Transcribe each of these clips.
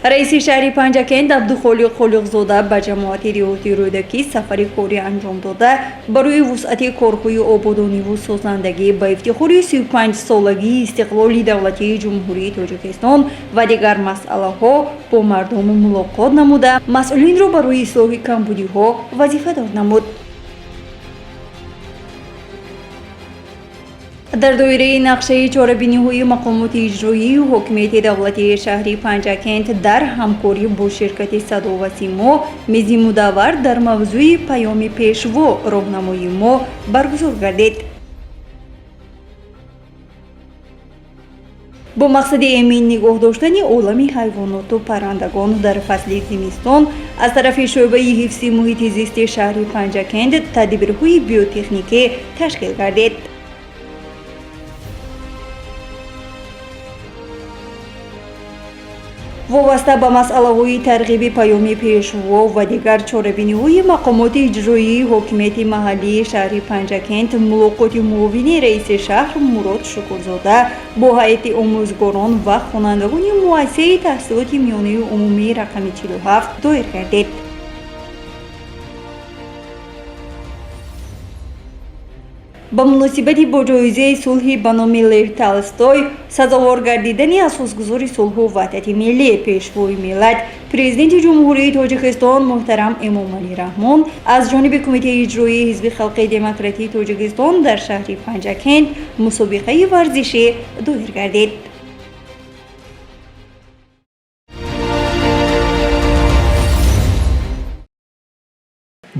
Раиси шаҳри Панҷакент Абдухолиқ Холиқзода ба ҷамоати деҳоти Рӯдакӣ сафари корӣ анҷом дода, барои вусъати корҳои ободониву созандагӣ ба ифтихори 35-солагии истиқлоли давлатии Ҷумҳурии Тоҷикистон ва дигар масъалаҳо бо мардум мулоқот намуда, масъулинро барои ислоҳи камбудиҳо вазифадор намуд. Дар доираи нақшаи чорабиниҳои мақомоти иҷроии ҳокимияти давлатии шаҳри Панҷакент дар ҳамкорӣ бо ширкати Садо ва Симо мизи мудаввар дар мавзӯи «Паёми Пешво: роҳнамои мо» баргузор гардид. Бо мақсади эмин нигоҳ доштани олами ҳайвоноту паррандагон дар фасли зимистон аз тарафи шӯъбаи ҳифзи муҳити зисти шаҳри Панҷакент тадбирҳои биотехникӣ ташкил гардид. Вобаста ба масъалаҳои тарғиби Паёми Пешво ва дигар чорабиниҳои мақомоти иҷроии ҳокимияти маҳаллии шаҳри Панҷакент мулоқоти муовини раиси шаҳр Мурод Шукурзода бо ҳайати омӯзгорон ва хонандагони муассисаи таҳсилоти миёнаи умумии рақами 47 доир гардид. Ба муносибати бо ҷоизаи сулҳи ба номи Лев Толстой сазовор гардидани асосгузори сулҳу ваҳдати миллӣ, Пешвои миллат, Президенти Ҷумҳурии Тоҷикистон муҳтарам Эмомалӣ Раҳмон аз ҷониби Кумитаи иҷроии Ҳизби халқи демократии Тоҷикистон дар шаҳри Панҷакент мусобиқаи варзишӣ доир гардид.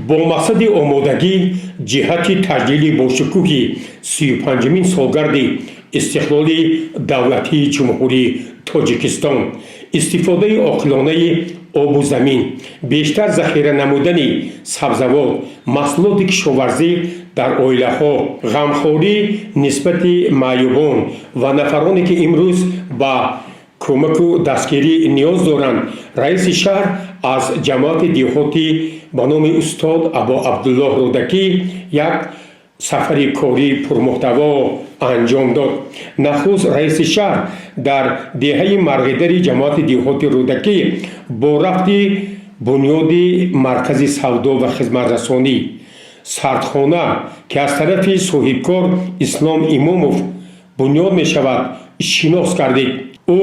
Бо мақсади омодагӣ ҷиҳати таҷлили бошукӯҳи 35-умин солгарди истиқлоли давлатии Ҷумҳурии Тоҷикистон, истифодаи оқилонаи обу замин, бештар захира намудани сабзавот, маҳсулоти кишоварзӣ дар оилаҳо, ғамхорӣ нисбати маъюбон ва нафароне, ки имрӯз ба кӯмаку дастгирӣ ниёз доранд, раиси шаҳр аз ҷамоати деҳотӣ ба номи устод Або Абдуллоҳ Рӯдакӣ як сафари кории пурмуҳтаво анҷом дод. Нахуст раиси шаҳр дар деҳаи Марғидари ҷамоати деҳоти Рӯдакӣ бо рафти бунёди маркази савдо ва хизматрасонӣ, сардхона, ки аз тарафи соҳибкор Ислом Имомов бунёд мешавад, шинос гардид. Ӯ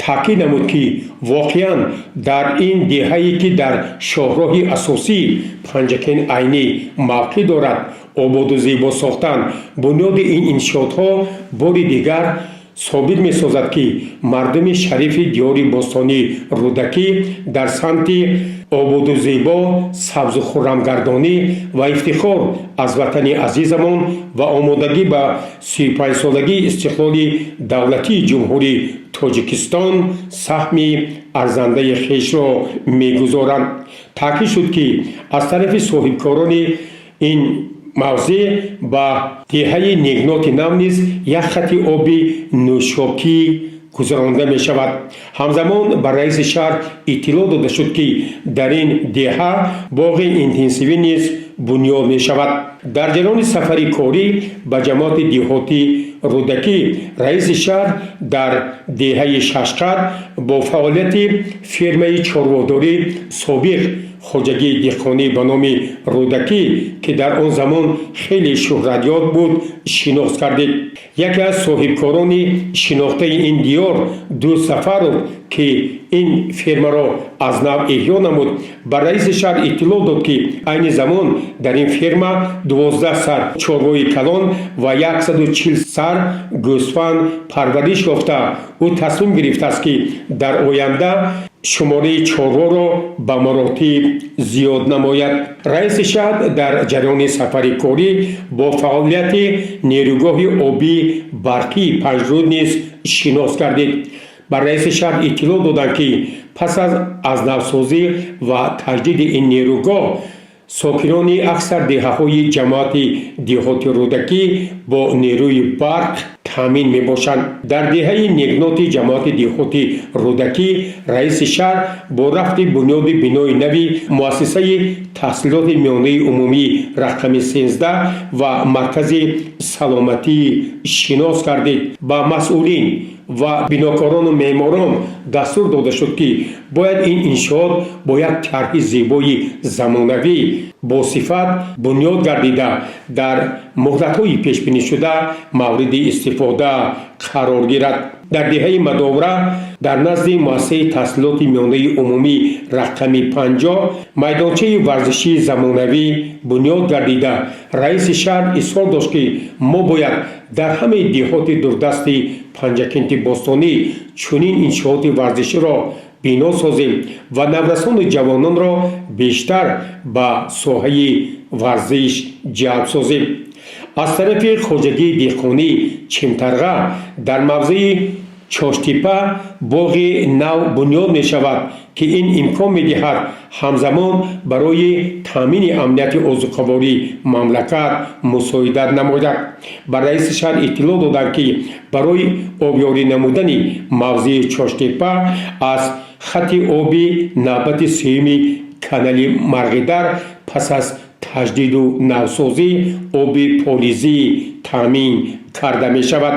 таъкид намуд, ки воқеан дар ин деҳае, ки дар шоҳроҳи асосии Панҷакент Айнӣ мавқеъ дорад, ободу зебо сохтан, бунёди ин иншоотҳо бори дигар собит месозад, ки мардуми шарифи диёри бостонии Рӯдакӣ дар самти ободу зебо, сабзу хуррамгардонӣ ва ифтихор аз ватани азизамон ва омодагӣ ба 35-солагии истиқлоли давлатии Ҷумҳурии Тоҷикистон саҳми арзандаи хешро мегузоранд. Таъкид шуд, ки аз тарафи соҳибкорони ин мавзеъ ба деҳаи Негноти Нав низ як хати оби нӯшокӣ гузаронда мешавад. Ҳамзамон ба раиси шаҳр иттилоъ дода шуд, ки дар ин деҳа боғи интенсивӣ низ бунёд мешавад. Дар ҷараёни сафари корӣ ба ҷамоати деҳотӣ Рӯдакӣ раиси шаҳр дар деҳаи Шашқар бо фаъолияти фермаи чорводорӣ, собиқ хоҷагии деҳқонӣ ба номи Рӯдакӣ, ки дар он замон хеле шӯҳратёб буд, шинос гардид. Яке аз соҳибкорони шинохтаи ин диёр, Дӯст Сафаров, ки ин фермаро аз нав эҳё намуд, ба раиси шаҳр иттилоъ дод, ки айни замон дар ин ферма 12 сар чорвои калон ва 140 сар гӯсфанд парвариш ёфта, ӯ тасмим гирифтааст, ки дар оянда шумораи чорворо ба маротиб зиёд намояд. Раиси шаҳр дар ҷараёни сафари корӣ бо фаъолияти нерӯгоҳи обии барқии Панҷруд низ шинос гардид. Ба раиси шаҳр иттилоъ доданд, ки пас аз навсозӣ ва таҷдиди ин нерӯгоҳ сокинони аксар деҳаҳои ҷамоати деҳоти Рӯдакӣ бо нерӯи барқ таъмин мебошанд. Дар деҳаи Негноти ҷамоати деҳоти Рӯдакӣ раиси шаҳр бо рафти бунёди бинои нави муассисаи таҳсилоти миёнаи умумӣ рақами 13 ва маркази саломатӣ шинос гардид. Ба масъулин Ва бинокорону меъморон дастур дода шуд, ки бояд ин иншоот бо як тарҳи зебои замонавӣ, босифат бунёд гардида, дар муҳлатҳои пешбинишуда мавриди истифода қарор гирад. Дар деҳаи Мадовра, дар назди муассисаи таҳсилоти миёнаи умумӣ рақами 50, майдончаи варзишии замонавӣ бунёд гардида, раиси шаҳр изҳор дошт, ки мо бояд дар ҳамаи деҳоти дурдасти Панҷакенти бостонӣ чунин иншооти варзиширо бино созем ва наврасону ҷавононро бештар ба соҳаи варзиш ҷалб созем. Аз тарафи хоҷагии деҳқонӣ Чимтарға дар мавзеи Чоштипа боғи нав бунёд мешавад, ки ин имкон медиҳад ҳамзамон барои таъмини амнияти озуқавории мамлакат мусоидат намояд. Ба раиси шаҳр иттилоъ доданд, ки барои обёрӣ намудани мавзеи Чоштепа аз хати оби навбати сеюми канали Марғидар пас аз таҷдиду навсозӣ оби полизӣ таъмин карда мешавад.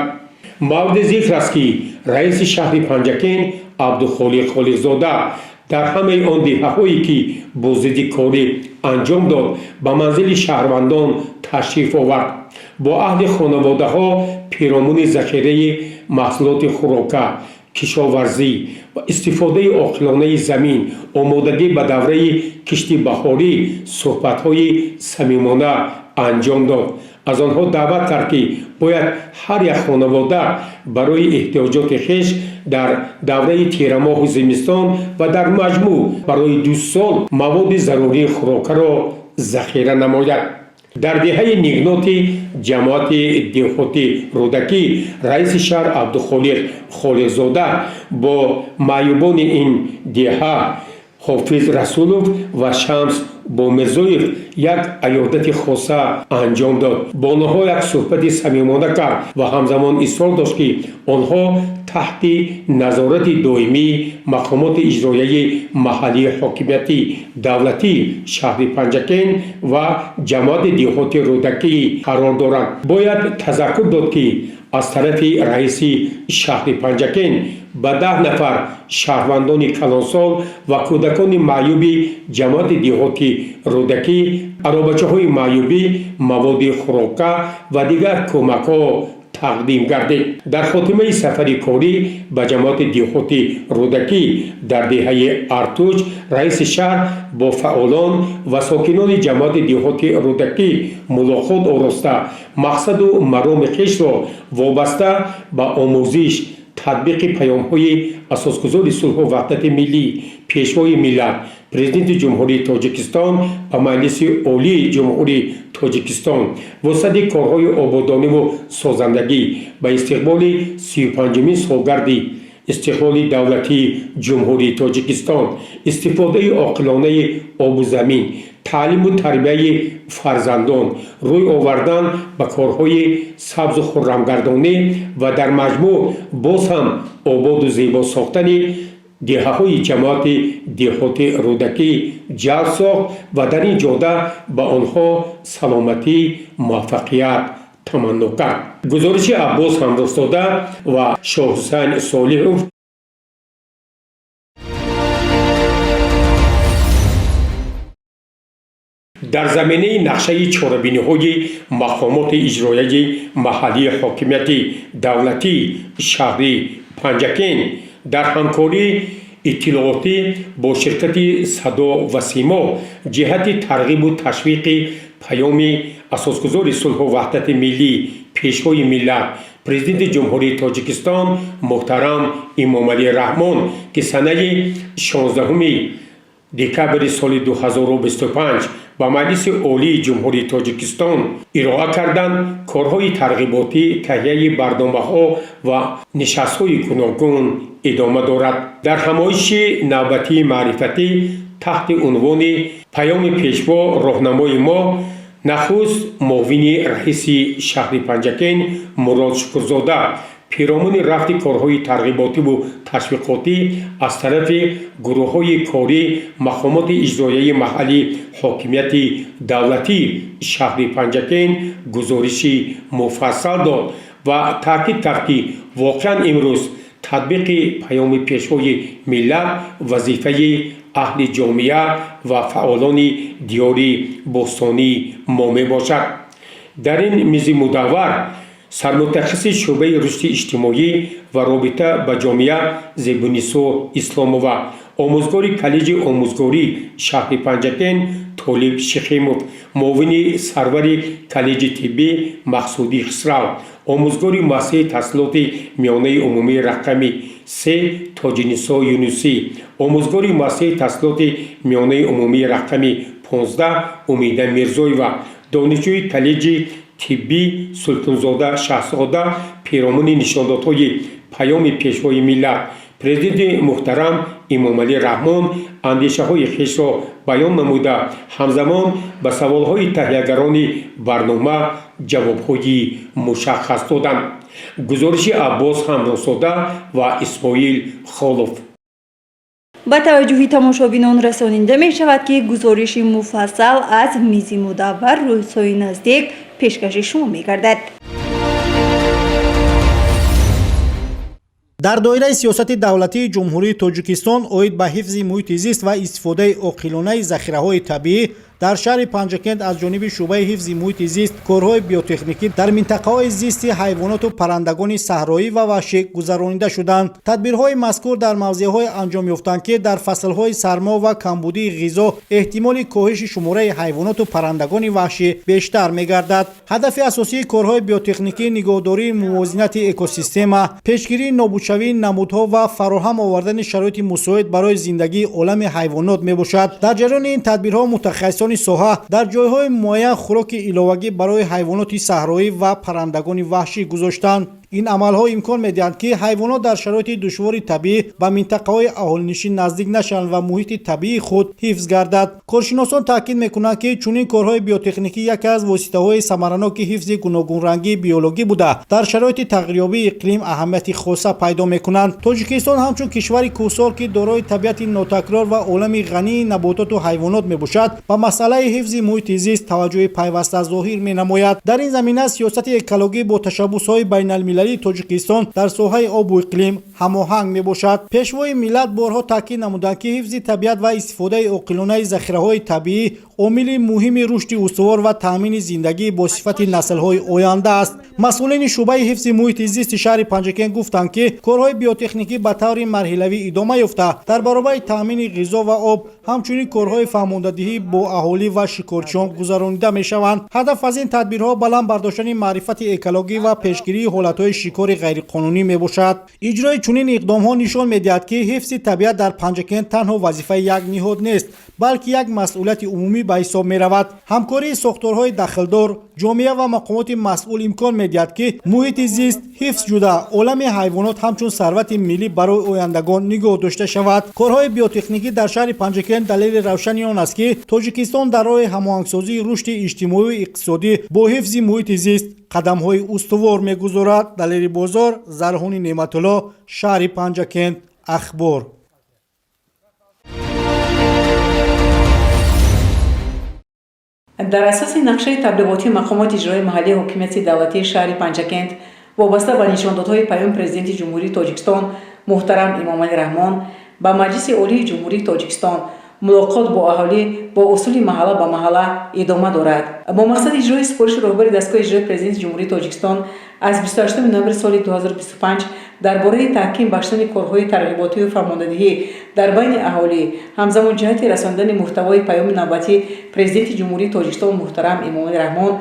Мавриди зикр аст, ки раиси шаҳри Панҷакент Абдухолиқ Холиқзода дар ҳамаи он деҳаҳое, ки боздиди корӣ анҷом дод, ба манзили шаҳрвандон ташриф овард, бо аҳли хонаводаҳо пиромуни захираи маҳсулоти хӯрока, кишоварзӣ ва истифодаи оқилонаи замин, омодагӣ ба давраи кишти баҳорӣ суҳбатҳои самимона анҷом дод. Аз онҳо даъват кард, ки бояд ҳар як хонавода барои эҳтиёҷоти хеш дар давраи тирамоҳу зимистон ва дар маҷмӯъ барои 2 сол маводи зарурии хӯрокаро захира намояд. Дар деҳаи Нигноти ҷамоати деҳоти Рӯдакӣ раиси шаҳр Абдухолиқ Холиқзода бо маъюбони ин деҳа Ҳофиз Расулов ва Шамс Бомирзоев як аёдати хоса анҷом дод, бо онҳо як суҳбати самимона кард ва ҳамзамон изҳор дошт, ки онҳо таҳти назорати доимии мақомоти иҷроияи маҳаллии ҳокимияти давлатии шаҳри Панҷакент ва ҷамоати деҳоти Рӯдакӣ қарор доранд. Бояд тазаккур дод, ки аз тарафи раиси шаҳри Панҷакент ба 10 нафар шаҳрвандони калонсол ва кӯдакони маъюби ҷамоати деҳоти Рӯдакӣ аробачаҳои маъюбӣ, маводи хӯрока ва дигар кӯмакҳо тақдим гардид. Дар хотимаи сафари корӣ ба ҷамоати деҳоти Рӯдакӣ, дар деҳаи Артуҷ раиси шаҳр бо фаъолон ва сокинони ҷамоати деҳоти Рӯдакӣ мулоқот ороста, мақсаду мароми хешро вобаста ба омӯзиш, татбиқи паёмҳои Асосгузори сулҳу ваҳдати миллӣ, Пешвои миллат, Президенти Ҷумҳурии Тоҷикистон ба Маҷлиси Олии Ҷумҳурии Тоҷикистон, вусъати корҳои ободониву созандагӣ ба истиқболи 35-умин солгарди истиқлоли давлатии Ҷумҳурии Тоҷикистон, истифодаи оқилонаи обу замин, таълиму тарбияи фарзандон, рӯй овардан ба корҳои сабзу хуррамгардонӣ ва дар маҷмӯъ боз ҳам ободу зебо сохтани деҳаҳои ҷамоати деҳоти Рӯдакӣ ҷалб сохт ва дар ин ҷода ба онҳо саломатӣ, муваффақият таманно кард. Гузориши Аббос Ҳамроҳзода ва Шоҳҳусайн Солиҳов. Дар заминаи нақшаи чорабиниҳои мақомоти иҷроияи маҳаллии ҳокимияти давлатии шаҳри Панҷакент дар ҳамкории иттилоотӣ бо ширкати Садо ва Симо ҷиҳати тарғибу ташвиқи паёми Асосгузори сулҳу ваҳдати миллӣ, Пешвои миллат, Президенти Ҷумҳурии Тоҷикистон муҳтарам Эмомалӣ Раҳмон, ки санаи 16 декабри соли 2025 ба Маҷлиси Олии Ҷумҳурии Тоҷикистон ироа карданд, корҳои тарғиботӣ, таҳияи барномаҳо ва нишастҳои гуногун идома дорад. Дар ҳамоиши навбатии маърифатӣ таҳти унвони «Паёми Пешво — роҳнамои мо» нахуст муовини раиси шаҳри Панҷакент Мурод Шукурзода пиромуни рафти корҳои тарғиботиву ташвиқотӣ аз тарафи гурӯҳҳои корӣ мақомоти иҷроияи маҳаллии ҳокимияти давлатии шаҳри Панҷакент гузориши муфассал дод ва таъкид кард, ки воқеан имрӯз Татбиқи Паёми Пешвои миллат вазифаи аҳли ҷомеа ва фаъолони диёри бостонии мо мебошад. Дар ин мизи мудаввар сармутахассиси шӯъбаи рушди иҷтимоӣ ва робита ба ҷомеа Зебунисо Исломова, омӯзгори коллеҷи омӯзгории шаҳри Панҷакент Толиб Шихимов, муовини сарвари коллеҷи тиббӣ Мақсудӣ Хисрав, омӯзгори муассисаи таҳсилоти миёнаи умумии рақами 3 Тоҷинисо Юнусӣ, омӯзгори муассисаи таҳсилоти миёнаи умумии рақами 15 Умида Мирзоева, донишҷӯи коллеҷи тиббӣ Султонзода Шаҳзода перомуни нишондодҳои Паёми Пешвои миллат, Президенти муҳтарам Эмомалӣ Раҳмон андешаҳои хешро баён намуда, ҳамзамон ба саволҳои таҳиягарони барнома ҷавобҳои мушаххас доданд. Гузориши Аббос Ҳамрозода ва Исмоил Холов. Ба таваҷҷӯҳи тамошобинон расонида мешавад, ки гузориши муфассал аз мизи мудаввар рӯзҳои наздик пешкаши шумо мегардад. Дар доираи сиёсати давлатии Ҷумҳурии Тоҷикистон оид ба ҳифзи муҳити зист ва истифодаи оқилонаи захираҳои табиӣ дар шаҳри Панҷакент аз ҷониби шӯъбаи ҳифзи муҳити зист корҳои биотехникӣ дар минтақаҳои зисти ҳайвоноту паррандагони саҳроӣ ва ваҳшӣ гузаронида шуданд. Тадбирҳои мазкур дар мавзеъҳое анҷом ёфтанд, ки дар фаслҳои сармо ва камбудии ғизо эҳтимоли коҳиши шумораи ҳайвоноту паррандагони ваҳшӣ бештар мегардад. Ҳадафи асосии корҳои биотехникӣ нигоҳдории мувозинати экосистема, пешгирии нобудшавии намудҳо ва фароҳам овардани шароити мусоид барои зиндагии олами ҳайвонот мебошад. Дар ҷараёни ин тадбирҳо мутахассисони соҳа дар ҷойҳои муайян хӯроки иловагӣ барои ҳайвоноти саҳроӣ ва паррандагони ваҳшӣ гузоштанд. Ин амалҳо имкон медиҳанд, ки ҳайвонот дар шароити душвори табиӣ ба минтақаҳои аҳолинишин наздик нашаванд ва муҳити табиии худ ҳифз гардад. Коршиносон таъкид мекунанд, ки чунин корҳои биотехникӣ яке аз воситаҳои самараноки ҳифзи гуногунрангии биологӣ буда, дар шароити тағйирёбии иқлим аҳамияти хоса пайдо мекунанд. Тоҷикистон ҳамчун кишвари кӯҳсор, ки дорои табиати нотакрор ва олами ғании набототу ҳайвонот мебошад, ба масъалаи ҳифзи муҳити зист таваҷҷӯҳи пайваста зоҳир менамояд. Дар ин замина сиёсати экологӣ бо ташаббусҳои байналмилалии Тоҷикистон дар соҳаи обу иқлим ҳамоҳанг мебошад. Пешвои миллат борҳо таъкид намуданд, ки ҳифзи табиат ва истифодаи оқилонаи захираҳои табиӣ омили муҳими рушди устувор ва таъмини зиндагӣ бо сифати наслҳои оянда аст. Масъулини шӯъбаи ҳифзи муҳити зисти шаҳри Панҷакент гуфтанд, ки корҳои биотехникӣ ба таври марҳилавӣ идома ёфта, дар баробари таъмини ғизо ва об ҳамчунин корҳои фаҳмондадиҳӣ бо аҳолӣ ва шикорчиён гузаронида мешаванд. Ҳадаф аз ин тадбирҳо баланд бардоштани маърифати экологӣ ва пешгирии ҳолатҳои шикори ғайриқонунӣ мебошад. Иҷрои чунин иқдомҳо нишон медиҳад, ки ҳифзи табиат дар Панҷакент танҳо вазифаи як ниҳод нест, балки як масъулияти умумӣ ба ҳисоб меравад. Ҳамкории сохторҳои дахлдор, ҷомеа ва мақомоти масъул имкон медиҳад, ки муҳити зист ҳифз шуда, олами ҳайвонот ҳамчун сарвати миллӣ барои ояндагон нигоҳ дошта шавад. Корҳои биотехникӣ дар шаҳри Панҷакент далели равшани он аст, ки Тоҷикистон дар роҳи ҳамоҳангсозии рушди иҷтимоию иқтисодӣ бо ҳифзи муҳити зист қадамҳои устувор мегузорад. Далери Бозор, Зарҳуни Неъматулло, шаҳри Панҷакент, Ахбор. Дар асоси нақшаи таблиғотии мақомоти иҷроии маҳаллии ҳокимияти давлатии шаҳри Панҷакент вобаста ба нишондодҳои Паёми Президенти Ҷумҳурии Тоҷикистон муҳтарам Эмомалӣ Раҳмон ба Маҷлиси Олии Ҷумҳурии Тоҷикистон мулоқот бо аҳолӣ бо усули маҳалла ба маҳалла идома дорад. Бо мақсади иҷрои супориши роҳбари дастгоҳи иҷрои Президенти Ҷумҳурии Тоҷикистон аз 28 ноябри соли 2025 дар бораи таҳким бахшидани корҳои тарғиботию фармондадиҳӣ дар байни аҳолӣ, ҳамзамон ҷиҳати расондани муҳтавои паёми навбатии Президенти Ҷумҳурии Тоҷикистон муҳтарам Эмомалӣ Раҳмон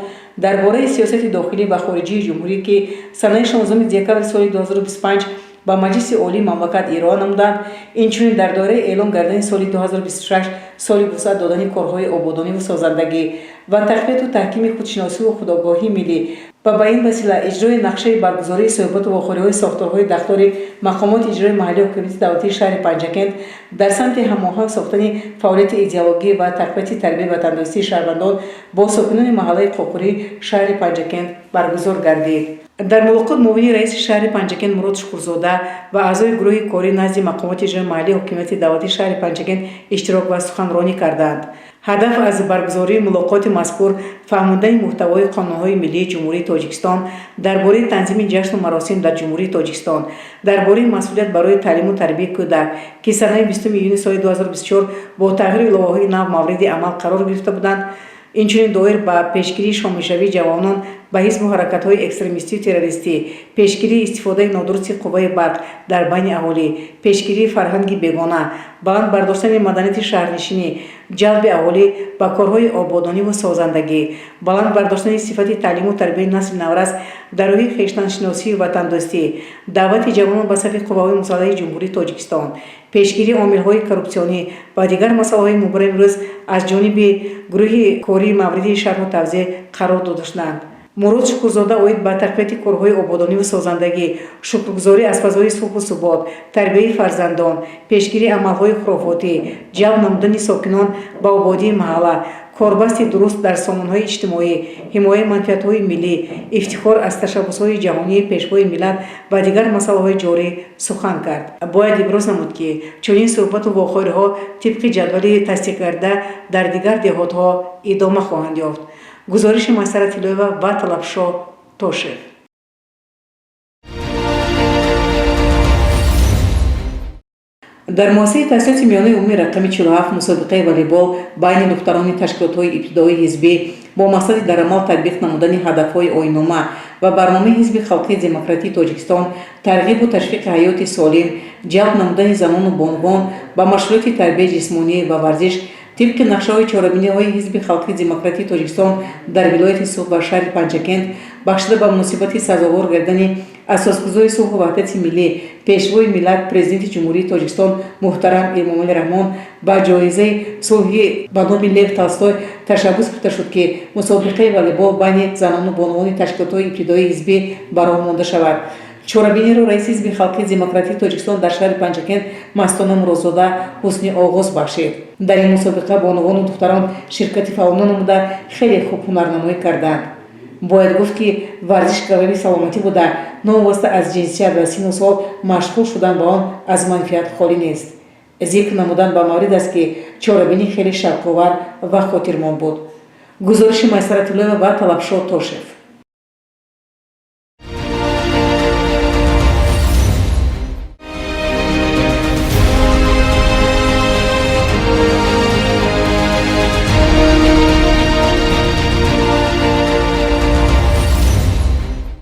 дар бораи сиёсати дохилӣ ва хориҷии ҷумҳурӣ, ки санаи 16 декабри соли 2025 ба Маҷлиси Олии мамлакат ироа намуданд, инчунин дар доираи эълон гардани соли 2026 соли вусъат додани корҳои ободониву созандагӣ ва тақвияту таҳкими худшиносиву худогоҳии миллӣ ва ба ин васила иҷрои нақшаи баргузории суҳбату вохӯриҳои сохторҳои дахлдори мақомоти иҷроии маҳаллии ҳокимияти давлатии шаҳри Панҷакент дар самти ҳамоҳанг сохтани фаъолияти идеологӣ ва тақвияти тарбияи ватандӯстии шаҳрвандон бо сокинони маҳаллаи Қоқурӣ шаҳри Панҷакент баргузор гардид. Дар мулоқот муовини раиси шаҳри Панҷакент Мурод Шукурзода ва аъзои гурӯҳи корӣ назди мақомоти иҷроии маҳаллии ҳокимияти давлатии шаҳри Панҷакент иштирок ва суханронӣ карданд. Ҳадаф аз баргузории мулоқоти мазкур фаҳмондани муҳтавои қонунҳои миллии Ҷумҳурии Тоҷикистон дар бораи танзими ҷашну маросим дар Ҷумҳурии Тоҷикистон, дар бораи масъулият барои таълиму тарбияи кӯдак, ки санаи 20 июни соли 2024 бо тағйиру иловаҳои нав мавриди амал қарор гирифта буданд, инчунин доир ба пешгирии шомилшавии ҷавонон ба ҳизбу ҳаракатҳои экстремистию террористӣ, пешгирии истифодаи нодурусти қувваи барқ дар байни аҳолӣ, пешгирии фарҳанги бегона, баланд бардоштани маданияти шаҳрнишинӣ, ҷалби аҳолӣ ба корҳои ободониву созандагӣ, баланд бардоштани сифати таълиму тарбияи насли наврас дар рӯҳи хештаншиносию ватандӯстӣ, даъвати ҷавонон ба сафи қувваҳои мусаллаҳи Ҷумҳурии Тоҷикистон, пешгирии омилҳои коррупсионӣ ва дигар масъалаҳои мубрами рӯз аз ҷониби гурӯҳи кории мавриди шарҳу тавзеҳ қарор дода шуданд. Мурод Шукурзода оид ба тақвияти корҳои ободониву созандагӣ, шукргузорӣ аз фазои сулҳу субот, тарбияи фарзандон, пешгирии амалҳои хурофотӣ, ҷалб намудани сокинон ба ободии маҳалла, корбасти дуруст дар сомонаҳои иҷтимоӣ, ҳимояи манфиатҳои миллӣ, ифтихор аз ташаббусҳои ҷаҳонии Пешвои миллат ва дигар масъалаҳои ҷорӣ сухан кард. Бояд иброз намуд, ки чунин суҳбату вохӯриҳо тибқи ҷадвали тасдиқгардида дар дигар деҳотҳо идома хоҳанд ёфт. Гузориши Майсара Тиллоева ва Талабшоҳ Тошев. Дар муассисаи таҳсилоти миёнаи умумии рақами 47 мусобиқаи волейбол байни духтарони ташкилотҳои ибтидоии ҳизбӣ бо мақсади дар амал татбиқ намудани ҳадафҳои оиннома ва барномаи Ҳизби халқии демократии Тоҷикистон, тарғибу ташвиқи ҳаёти солим, ҷалб намудани занону бонувон ба машғулияти тарбияи ҷисмонӣ ва варзиш тибқи нақшаҳои чорабиниҳои Ҳизби халқии демократии Тоҷикистон дар вилояти Суғд ва шаҳри Панҷакент, бахшида ба муносибати сазовор гардидани асосгузори сулҳу ваҳдати миллӣ, Пешвои миллат, Президенти Ҷумҳурии Тоҷикистон муҳтарам Эмомалӣ Раҳмон ба ҷоизаи сулҳи ба номи Лев Толстой ташаббус гирифта шуд, ки мусобиқаи волейбол байни занону бонувони ташкилотҳои ибтидоии ҳизбӣ ба роҳ монда шавад. Чорабиниро раиси Ҳизби халқии демократии Тоҷикистон дар шаҳри Панҷакент Мастона Муродзода ҳусни оғоз бахшид. Дар ин мусобиқа бонувону духтарон ширкати фаъолона намуда, хеле хуб ҳунарнамоӣ карданд. Бояд гуфт, ки варзиш гарави саломатӣ буда, новобаста аз ҷинсият ва синну сол машғул шудан ба он аз манфиат холӣ нест. Зикр намудан ба маврид аст, ки чорабинӣ хеле шавқовар ва хотирмон буд. Гузориши Майсара Тиллоева ва Талабшоҳ Тошев.